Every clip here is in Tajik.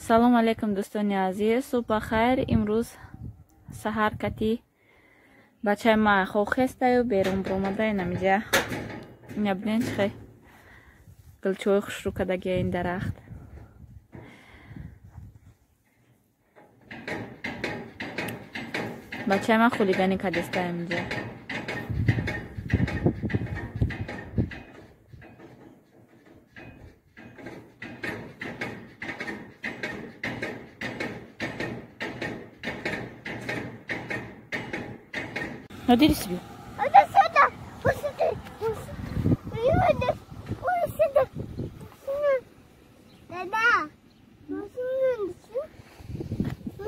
Салом алейкум, дӯстони азиз, субҳ бахайр. Имрӯз саҳар кати бачаи ман хохестаю берун биромада. Инамиҷа ина бинен, чӣ хел гулчои хушрӯ кардагия ин дарахт. Бачаи ман хулиганӣ кардеста инҷа. Нодир себе. Сюда, сюда, сюда, сюда.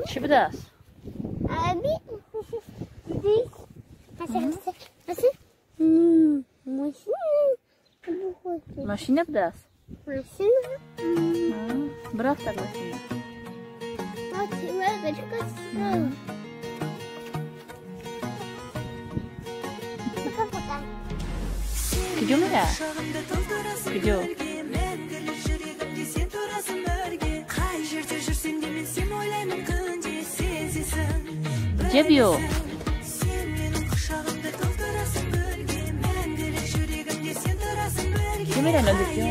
Чӣ будааст? Машина будааст? Машина. Бирафтак машина. Куҷо мера? Куҷо? Ҷа биё. Куҷо мера, Нодирҷон?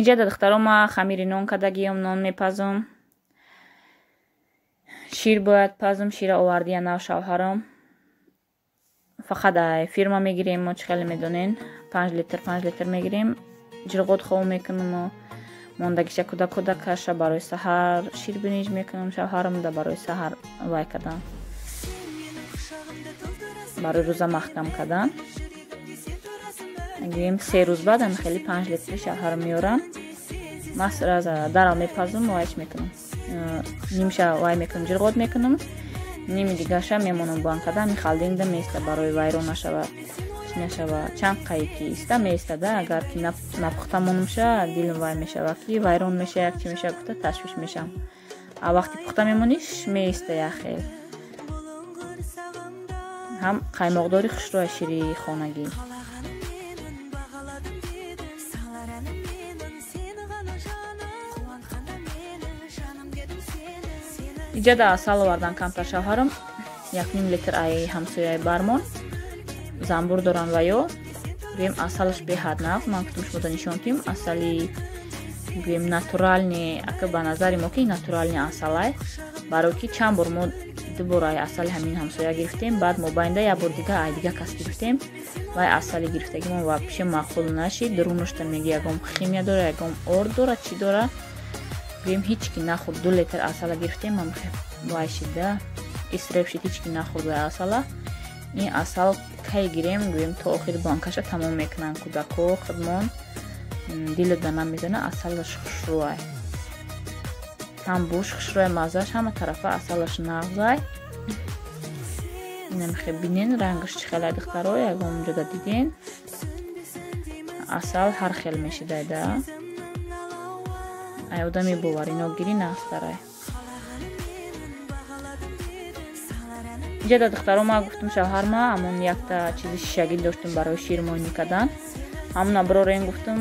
Инҷа да духтаро ма хамири нон кардагиём, нон мепазум. Шир бояд пазум, шира овардия нав шавҳаром. Фақат ай фирма мегирем, мо чӣ хеле медонен, 5 литр, 5 литр мегирем. Ҷирғот хов мекунам, мондагиша куда-куда каша барои саҳар шир биниж мекунам, шавҳарам да барои саҳар вай кардан. Барои рӯза маҳкам кардан. Гӯем 3 рӯз баъд ам хеле 5 литри шавҳарам меорам. Ман сразу дарал мепазум, вайш мекунам. Нимша вай мекунам, ҷирғот мекунам. Ними дигарша мемонам банкада, ами халдинда меиста барои вайрон нашава, чӣ нашава. Чанд қае ки иста меистада, агар ки напухта монумша, дилам вай мешава ки вайрон меша, як чӣ меша гуфта ташвиш мешам. А вақти пухта мемониш меиста як хел. Ҳам қаймоқдори хушрӯя шири хонагӣ. Иҷа да асал овардан камтар шавҳарам, 1,5 литр ай ҳамсояи бармон занбур доран ва ё гӯем асалаш беҳад нағз. Ман гуфтам шумода нишон кунем асали гӯем натуральный, ака ба назари мо ки натуральный асалай, барои ки чанд бор мо Ду бор ай асали ҳамин ҳамсоя гирифтем, баъд мобайнда як бор дига ай дига кас гирифтем. Вай асали гирифтагимон вообще маъқул нашид. Дурунашта меги ягон химия дора, ягон орд дора, чӣ дора. Гӯем ҳеҷ ки нахӯрд. 2 литр асала гирифтем, ам вай шида исреф шид, ҳеҷ ки нахӯрд вай асала. Ин асал кай гирем, гӯем то охири банкаша тамом мекунанд кӯдако, худмон дилада намезана. Асалаш хушрӯай, ҳам буш хушрӯай, маззаш ҳама тарафа асалаш нағзай. Инамихе бинен рангаш чӣ хелай духтаро, ягон ҷода диден асал ҳар хел мешидайда. Ай одами боварино гири нағзтарай. Инҷа да духтаро ма гуфтум шавҳарма ҳамон якта чизи шишагӣ доштум барои шир моинӣ кардан, ҳамона бирорем гуфтум.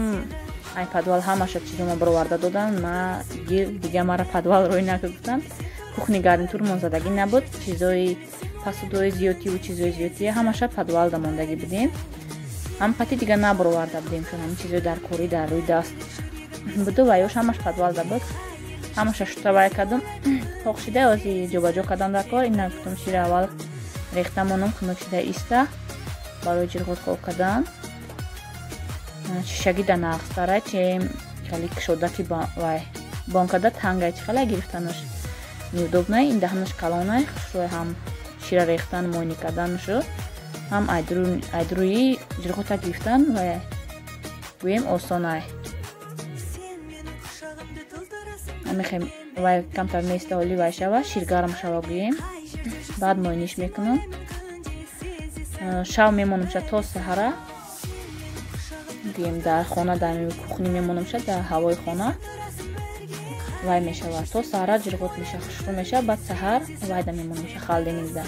Ай подвал ҳамаша чизома бироварда додан, ма гир дига мара подвал рӯй накар гуфтам. Кухни гарнитурмон задагӣ набуд, чизои пасудои зиёдтиву чизои зиёдтия ҳамаша подвал да мондагӣ будем. Ҳам қати дига набироварда будем, чун ҳамин чизои дар корӣ дар рӯи даст буду ва ёш ҳамаш подвал да буд. Ҳамаша шута вай кардум, тоқ шида ози ҷобаҷо кардам дар кор. Ина гуфтум шира аввал рехта монум, хунук шида иста барои ҷирғот хоб кардан. Шишагӣ да нағзтара, чем хеле кушодаки вай бонкада тангай чӣ хеле гирифтанаш неудобно. Ин даҳанаш калонай, хушрӯй ҳам шира рехтан моинӣ карданашо, ҳам айдруи ҷирғота гирифтан ва гӯем осонай. Мехем вай камтар места оли вай шава, шир гарм шава гӯем, баъд моиниш мекунам. Шав мемонамша то саҳара, гӯем дар хона, дар кухни мемонамша, дар ҳавои хона вай мешава то саҳара, ҷирғот меша, хушрӯ меша. Баъд саҳар вайда мемонамша холодильникда.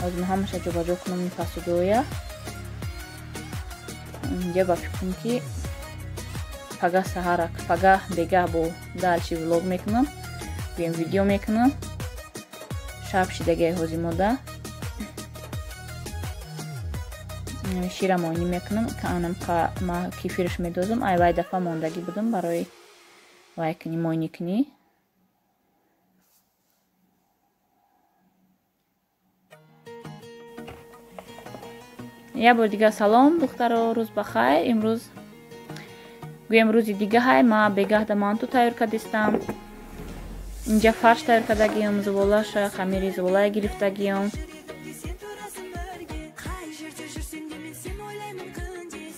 Ҳозир ма ҳамаша ҷобаҷо кунам ин пасудоя. Инҷа ба фикрам ки пага саҳара, пага бегаҳ бо дальше влог мекунам, гӯем видео мекунам. Шаб шидагиай ҳозир мода. Шира моинӣ мекунам, анам ма кефирш медозам. Ай вай дафъа мондагӣ будам барои вай кунӣ, моинӣ кунӣ. Як бор дига салом духтаро, рӯз бахайр. Имрӯз гӯем рӯзи дигаҳай, ма бегаҳда манту тайёр кардистам. Инҷа фарш тайёр кардагиём, зуволаша, хамири зуволая гирифтагиём.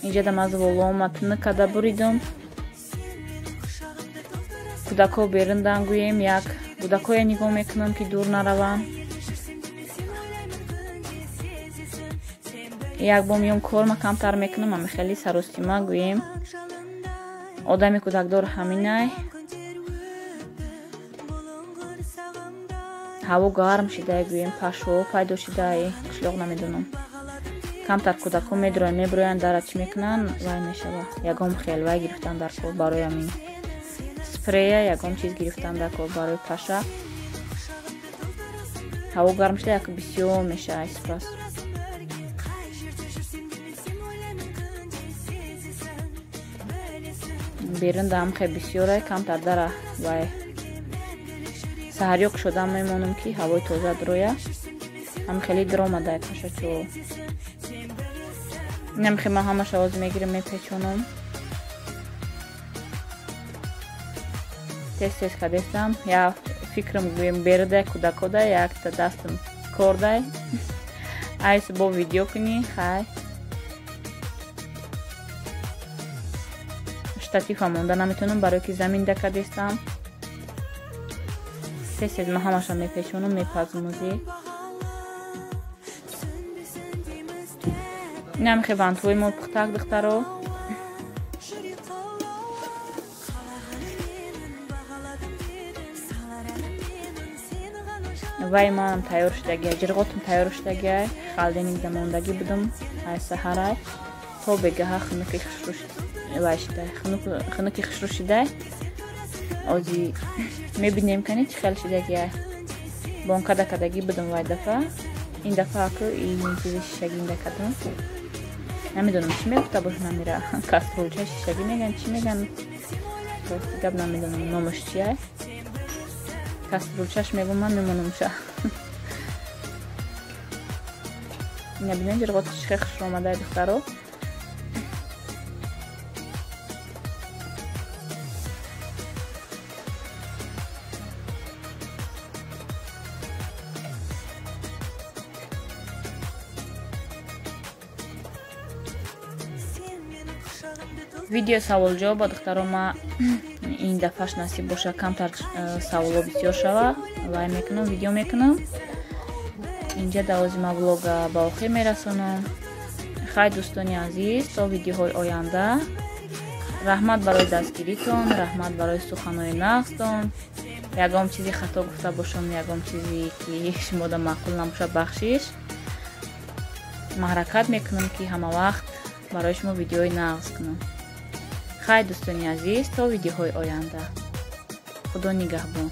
Инҷа да ма зуволома тунук карда буридум. Кӯдако берундан гӯем, як кӯдакоя нигоҳ мекунам ки дур нараванд. Як бо миём корма камтар мекунам, ами хеле саростима гӯем. Одами кӯдакдор ҳаминай. Ҳаво гарм шидай гӯем, пашо пайдо шидай, қишлоқ намедонам. Камтар кӯдако медроянд, меброянд, дара чӣ мекунанд, вай мешава. Ягон хел вай гирифтан дар кор барои ҳамин спрея, ягон чиз гирифтан дар кор барои паша. Ҳаво гарм шида, як бисёр мешава испас. Берун даам хел бисёрай, камтар дара вай саҳарё кушода мемонам ки ҳавои тоза дроя. Ҳам хеле дромадай пашачо. Инам хел ман ҳамаша оз мегирам, мепечонам. Тез тез кадестам, я фикрам гӯем бердай кӯдакода, якта дастам кордай. Айс бо видео кунӣ, хай. Штатива монда наметонам, барои ки замин да кадестам. Тез тез ман ҳамаша мепечонам, мепазмузӣ. Инам хе бантҳои мо пухтак духтаро. Вай манам тайёр шудагиай, ҷирғотам тайёр шудагиай. Холодильникда мондагӣ будум ай саҳарай то бегаҳа хунуки хушрӯ вай шидай, хунуки хушрӯ шидай. Ози мебинем кани чӣ хел шидагиай. Бонкада кардагӣ будум вай дафъа. Ин дафъа аку ин чизи шишагинда кардам. Намедонам чӣ мегуфта бошам, амира каструлча шишагӣ меган, чӣ меган, рости гап намедонам номаш чиай. Каструлчаш мегум, ман мемонамша. Ина бинед, ҷирғот чӣ хел хушрӯ омадай, духтаро. Видео саволҷавоб ба духтаро ма ин дафъаш насиб боша, камтар саволо бисёр шава, вай мекунам, видео мекунам. Инҷа давози ма влога ба охир мерасонам. Хай, дӯстони азиз, то видеоҳои оянда. Раҳмат барои дастгиритон, раҳмат барои суханҳои нағзтон. Ягон чизи хато гуфта бошам, ягон чизе ки шумода маъқул набошад, бахшиш. Ман ҳаракат мекунам, ки ҳама вақт барои шумо видеои нағз кунам. Хай, дӯстони азиз, то видеоҳои оянда. Худо нигаҳбон.